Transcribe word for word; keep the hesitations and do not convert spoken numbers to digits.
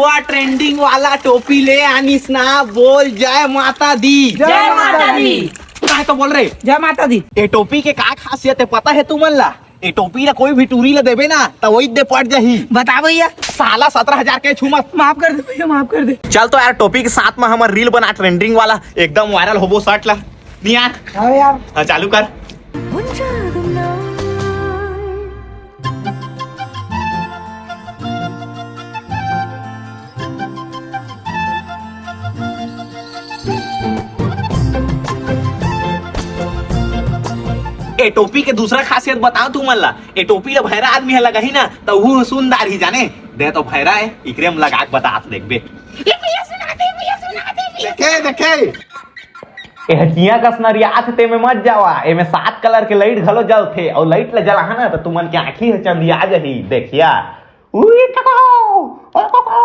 Trending वाला टोपी ले आनिस ना, बोल जय माता दी। जय माता दी। काय तो बोल रहे? जय माता दी। ए टोपी के का खासियत हे, पता हे तुमन ला? ए टोपी ला कोई भी टूरी ला देबे ना, त वही दे पड़ जाही। बता भैया। साला सत्रह हजार के छू मत। माफ कर दे भैया, माफ कर दे। चल तो यार, टोपी के साथ में हमर रील बना ट्रेंडिंग वाला, एकदम वायरल होबो शर्ट ला। नहीं यार? हाँ यार। हाँ, चालू कर। ए टोपी के दूसरा खासियत बताओ तुमन ला। ए टोपी ला भैरा आदमी ह लगाही ना, त वो सुंदर ही जाने। दे तो भैरा है, इकरे में लगा के बतात देखबे। देखे, देखे। ए हचिया कस नरियात हे, तेमे मत जावा। एमे सात कलर के लाइट घलो जलथे, अउ लाइट ला जलाहा ना, त तुमन के आँखी ह चंदिया जाही। देखिया। उई कको, ओ कको,